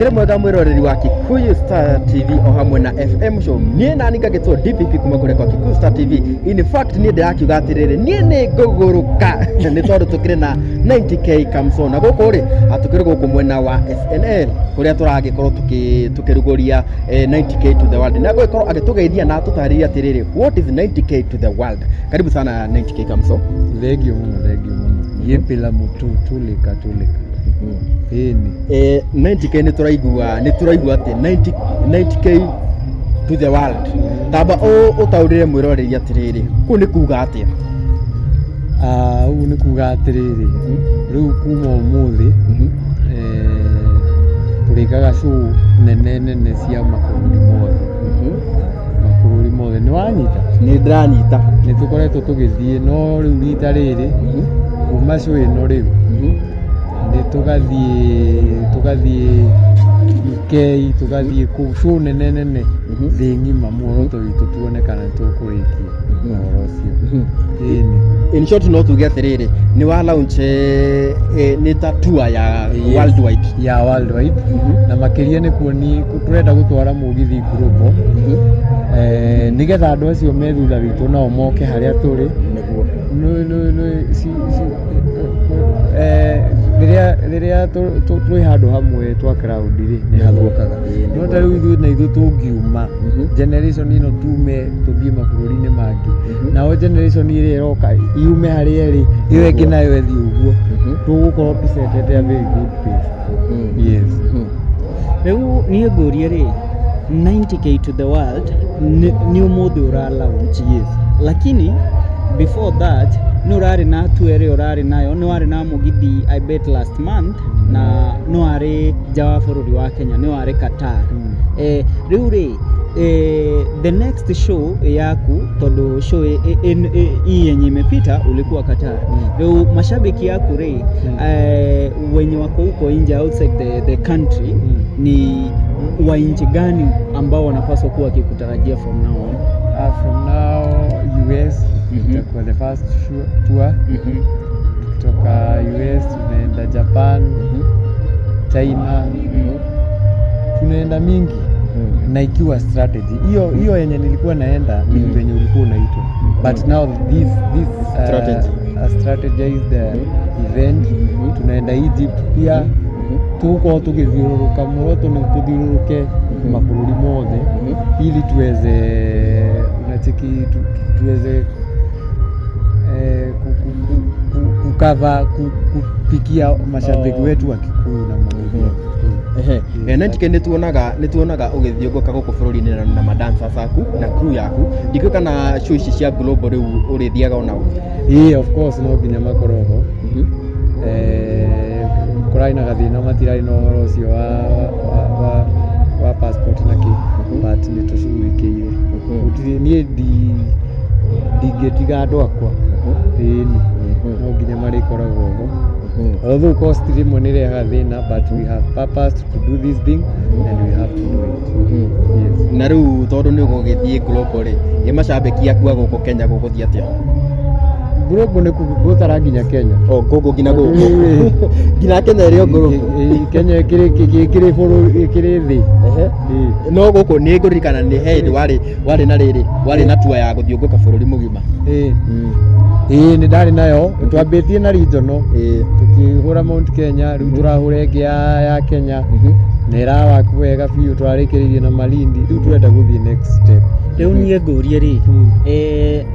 Kĩrĩ mwega mwĩroreri wa Kikuyu Star TV o hamwe na FM show. Niĩ nani ngagĩtwo DPP kuma kũrĩa kwa Kikuyu Star TV. In fact niĩ ndĩrakiuga atĩrĩrĩ, niĩ nĩ ngũgũrũka nĩ tondũ tũkĩrĩ na 90K Kamso na gũkũ rĩ tũkĩrĩ gũkũ mwena wa SNL kũrĩa tũragĩkorwo tũkĩrugũria 90K to the world. Na ngũgĩkorwo agĩtũgeithia na atũtarĩrie atĩrĩrĩ, what is 90K to the world? Karibu sana 90K Kamso. Thengio mũno, thengio mũno. Yĩpĩla mũtũ tũlĩka tũlĩka. Ĩni. 90K nĩ tũraigua atĩ 90 90K to the world. Tamba ũtaũrĩre mwĩroreri atĩrĩrĩ, kũu nĩ kuga atĩa? Ah, ũguo nĩ kuga atĩrĩrĩ, rĩu kuma ũmũthĩ tũrĩkaga show nene nene cia mabũrũri mothe. Mabũrũri mothe. Nĩ wanyita? Nĩ ndĩranyita. Nĩ tũkoretwo tũgĩthiĩ no rĩu rita rĩrĩ kuma show ĩno rĩu nĩ tũgathiĩ UK, tũgathiĩ kũu show nene nene thĩ ng'ima. Muoroto witũ tuone kana nĩ tũkũrĩkia ũhoro ũcio. Ĩni. In short no tuge atĩrĩrĩ, nĩ wa launch nĩ ta tour ya worldwide. Ya worldwide, na makĩria nĩ kuoni tũrenda gũtwara mũgithi global nĩgetha andũ acio me thutha witũ nao moke harĩa tũrĩ. Rĩrĩa twĩ handũ hamwe twa crowd rĩ, nĩ hathũkaga, no ta rĩu ithuĩ na ithuĩ tũngiuma generation ĩno tume tũthiĩ mabũrũri-inĩ mangĩ, nao generation ĩrĩa ĩroka yume harĩa ĩrĩ, ĩyo ĩngĩ nayo ĩthiĩ ũguo, tũgũkorwo tũcetete a very good pace, yes. Rĩu niĩ ngũrie rĩ, 90K to the world nĩ ũmũthĩ ũra launch? Yes. Lakini before that nĩ ũrarĩ na tour ĩrĩa ũrarĩ nayo, nĩ warĩ na mũgithi, I bet last month, na no warĩ nja wa bũrũri wa Kenya, nĩ warĩ Qatar. Rĩu rĩ, the next show yaku, tondũ show hii yenye imepita ulikuwa Qatar, rĩu mashabiki yaku rĩ, wenye wako huko nje, outside the country, ni wa nchi gani ambao wanapaswa kuwa wakikutarajia from now on? From now, US itakuwa the first tour. Kutoka US tunaenda Japan, China, tunaenda mingi na ikiwa strategy hiyo hiyo yenye nilikuwa naenda ni venye ulikuwa unaitwa, but now this Strategy. A strategized event. Tunaenda Egypt pia, tũgũkorwo tũgĩthiũrũrũka. Muoroto nĩ tũthiũrũrũke mabũrũri mothe ili tuweze, unacheki, tuweze kukava kufikia mashabiki wetu wa Kikuyu na maũndũ ya Kikuyu. Ehe. 90K nĩ tuonaga ũgĩthiũngũka gũkũ bũrũri-inĩ na madancers aku na crew yaku. Ndikũĩ kana show ici cia global rĩu ũrĩthiaga onao? Ĩĩ, of course, no nginya makorwo ho. Kũrarĩ na gathĩna, matirarĩ na ũhoro ũcio wa passport na kĩ, but nĩ tũcugurikĩire. Gũtirĩ, niĩ ndingĩtiga andũ akwa. Ĩni, no nginya marĩkoragwo ho, although cost rĩmwe nĩ ĩrehaga thĩna, but we have purpose to do this thing and we have to do it, yes. Na rĩu tondũ nĩ ũgũgĩthiĩ global rĩ, ĩ macambĩki aku a gũkũ Kenya gũgũthiĩ atĩa? Global nĩ gũtara nginya Kenya. O gũkũ nginya gũkũ nginya Kenya ĩrĩ o global? Ĩ, Kenya ĩkĩrĩ bũrũri ĩkĩrĩ thĩ. Ĩ. No gũkũ nĩ ngũririkana nĩ he hĩndĩ warĩ na rĩrĩ warĩ na tour ya gũthiũngũka bũrũri mũgima. Ĩĩ, nĩ ndarĩ nayo. Twambĩtie na regional, tũkĩhũra Mount Kenya, rĩu tũrahũra ĩngĩ ya Kenya na ĩrawaka wega biũ. Tũrarĩkĩrĩirie na Malindi, rĩu tũrenda gũthiĩ next step. Rĩu niĩ ngũrie rĩ,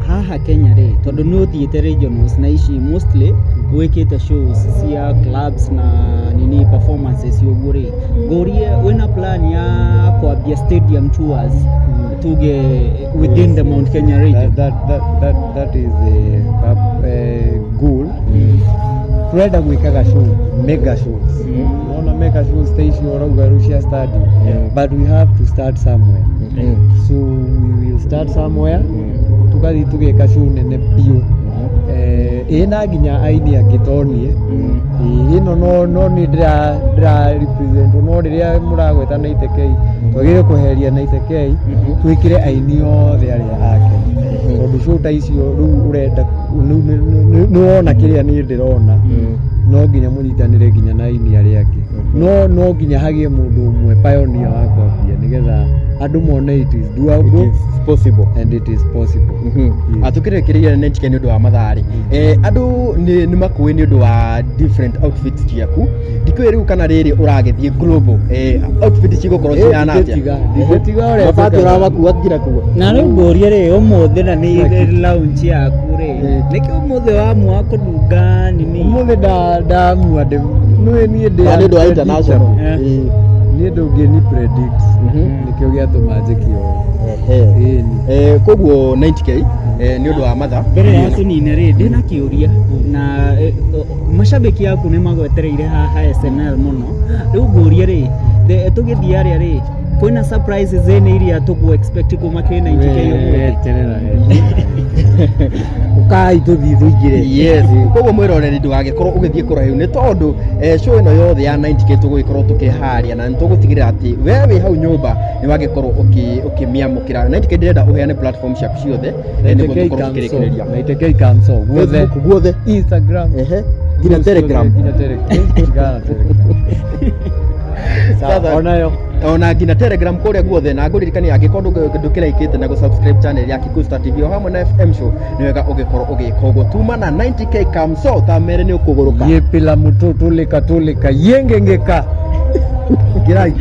haha Kenya rĩ, tondũ nĩ ũthiĩte regionals na ici mostly wĩkĩte shows cia clubs na nini, performances ũguo rĩ, ngũrie wĩna plan ya kwambia stadium tours, tuge within the Mount Kenya region? That is a goal. Turenda gwĩkaga show, mega shows. Unaona mega shows ta icio ũrauga rĩu cia stadium, but we have to start somewhere, so we will start somewhere. Tugathiĩ tũgeka show nene biũ, ĩna nginya aini angĩ to niĩ. Ĩĩ, ĩno no nĩ ndĩra represent, no rĩrĩa mũragweta na K twagĩrĩire kweheria na K, twĩkĩre aini othe arĩa a Kenya, tondũ show ta icio rĩu ũrenda nĩ wona kĩrĩa niĩ ndĩrona, no nginya mũnyitanĩre nginya na aini arĩa angĩ. No nginya hagĩe mũndũ ũmwe pioneer wa kwambia nĩgetha andũ mone it is doable. It is possible. And it is possible. Yes. Atukĩrĩkĩrĩria 90K nĩ ũndũ wa mathaa rĩ, andũ nĩ makũĩ nĩ ũndũ wa different outfits ciaku. Ndikũĩ rĩu kana rĩrĩ ũragĩthiĩ global, outfit cigũkorwo cihana atĩa? Ndingĩtiga ũrĩa mabati njĩkaga. ũramakua nginya kuo. Na rĩu ngũrie rĩ, ũmũthĩ na nĩ launch yaku rĩ, nĩkĩ ũmũthĩ wamua kũnunga nini? Ũmũthĩ ndamua ndĩ nĩ niĩ ndĩ Na nĩ ũndũ wa international. Niĩ ndũngĩni predict. Nĩkĩo gĩatũma njĩke ũũ. Ĩni. Koguo 90K, nĩ ũndũ wa mathaa. Mbere ya tũnine rĩ, ndĩna kĩũria na macambĩki aku nĩ magwetereire haha SNL mũno. Rĩu ngũrie rĩ, tũgĩthiĩ arĩa rĩ, kwĩna surprises ĩnĩ iria tũgũ expect kuma kĩ 90K ũmũthĩ? Eterera, ũkai tũthiĩ tũingĩre. Yes, koguo mwĩroreri ndũgagĩkorwo ũgĩthiĩ kũraihu nĩ tondũ show ĩno yothe ya 90K tũgũgĩkorwo tũkĩharia na nĩ tũgũtigĩrĩra atĩ we wĩ hau nyũmba nĩ wagĩkorwo ũkĩmĩamũkĩra. 90K, ndĩrenda ũheane platform ciaku ciothe, nĩguo tũkorwo tũkĩrĩkĩrĩria. 90K Kamso guothe. Facebook guothe. Instagram. Nginya Telegram. Nginya Telegram. Tigana na Telegram. Sawa, Sasa- onayo. Ona nginya Telegram kũrĩa guothe. Na ngũririkania, angĩkorwo ndũkĩraikĩte na gũ-subscribe channel ya Kikuyu Star TV o hamwe na FM Show, nĩ wega ũgĩkorwo ũgĩka ũguo. Tuma na 90K Kamso ta mere nĩ ũkũgũrũka. Yepela mututulika tulika yengengeka. Ngirai.